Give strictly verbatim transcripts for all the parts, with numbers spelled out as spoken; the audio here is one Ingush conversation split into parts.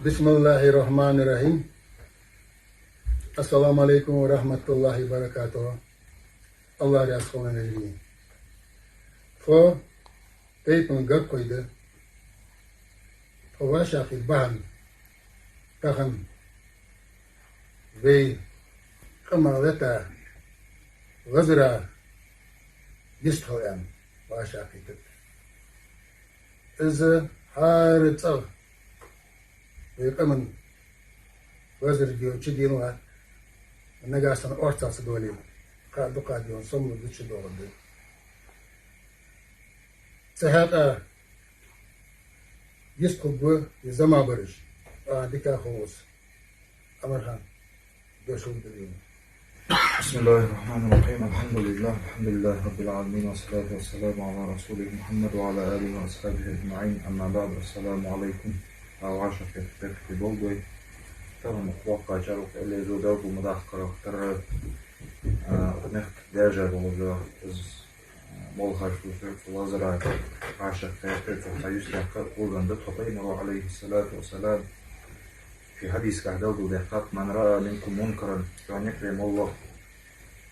بسم الله الرحمن الرحيم. السلام عليكم ورحمة الله وبركاته. АллахӀ раьза хилва шоана. Тхо тайпан гаргагӀа да. Тхо вӀашагӀкхийтта бахьан тахан вай къаман лата лазара йистхила аьнна вӀашагӀкхийтта. Из хӀара цӀагӀа вай къаман лазар дийна чу дийна латт, нагахь санна орцах ца доале, кхы а дукха дийна сомал дича доагӀаргда. Цу хьакъехьа йистхургва из зама бараш, а дика ховш. Амархан, дош хургда вайна. بسم الله الرحمن الرحيم. الحمد لله، الحمد لله رب العالمين، والصلاة والسلام على رسوله محمد وعلى آله وأصحابه أجمعين. أما بعد، السلام عليكم. ВӀашагӀкхетар беркате болба вай. Тахан укх боккхачар, укх Ӏилманчар белгалдаьд ма дий, кхы а тара, а, укх мехка даьржа долаш да из молхаш, цу лазара вӀашагӀкхетар, цу хьаюс тӀехьа кхы а кхоачам да тхо. Пайхамара, عليه الصلاة والسلام, ший хьадисагахь белгалдаьккхад: من رأى منكم منكرا, шоана юкъе моллагӀа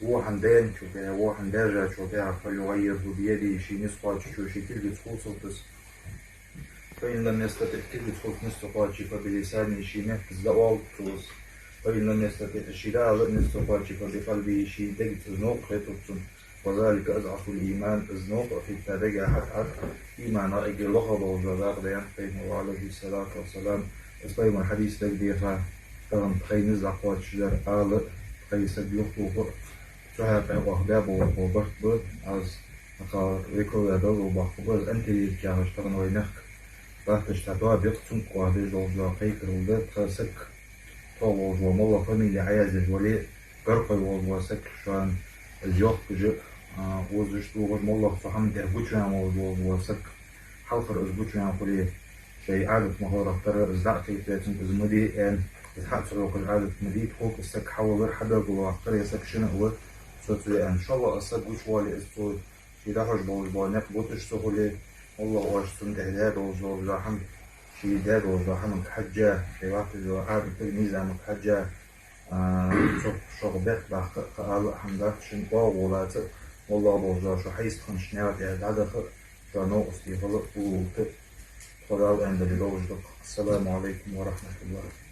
во хӀама даьнначул тӀехьагӀа, во хӀама даьржачул тӀехьагӀа, فليغيره بيده, ший низ кхоачачо ший кулгаца хувцалда из. فإن لم يستطع, кулгаца хувца низ ца кхоаче, فبلسانه, ший меттаца дӀаоаларгва цо из. فإن لم يستطع, ший дӀаала низ ца кхоаче, فبقلبه, ший дегаца из новкъа хетаргва цунна. وذلك أضعف الإيمان, из новкъа хетта дег хьатӀа иман гӀа эггара лоха долаш да, дакъа да, аьннад Пайхамара, عليه الصلاة والسلام. Из Пайхамара хьадис дагадеха, тахан тхоай низ дӀакхоачаш дар ала, тхоай саг юхатоха, цу хьакъехьа оаха баь бола барт ба, аз, аха, векал ваь доазол баккха ба, аз антибиотик яхаш тахан вай мехка латташ тӀа доа бекъ, цунга оаха деш долаш да кхайкарал да. Тха саг, тхо волаш вола моллагӀа, фамили Ӏояздеш вале, гаргагӀа волаш вола саг, шоана из йохкаш а, а, озаш, дувгӀаш, моллагӀа цу хӀаман тӀа гучаваьнна волаш вола саг, хьалхара из гучаваьнна хуле, шоай Ӏадат ма хиларах тара из дӀа а кхайкадаь, цунга из ма де аьнна, из хьа а ца хьокхаш Ӏадат ма дий, тхога из саг хьавалар, хьабелгалваккхар, ер саг шийна а ва, со ца ве аьнна. ШоллагӀа, из саг гучавоале, из цо ший дӀахьош болаш бола никъ буташ ца хуле, моллагӀа оаш цунна тӀехьа даь долаш дола хӀама, ший даь долаш дола хӀаманга хьежжа, шоай латташ долча Ӏадатага, низамага хьежжа, а, цох шуга бехк баккха а, кхы ала а хӀама дац, шун оагӀув лаца а, моллагӀа болаш дола шо хьайистхиннача наькъа тӀа дӀадаха а, шоана новкъостий хила а, уллув лута а, тхо Дала аьнна дале долаш да-кх. السلام عليكم ورحمة الله.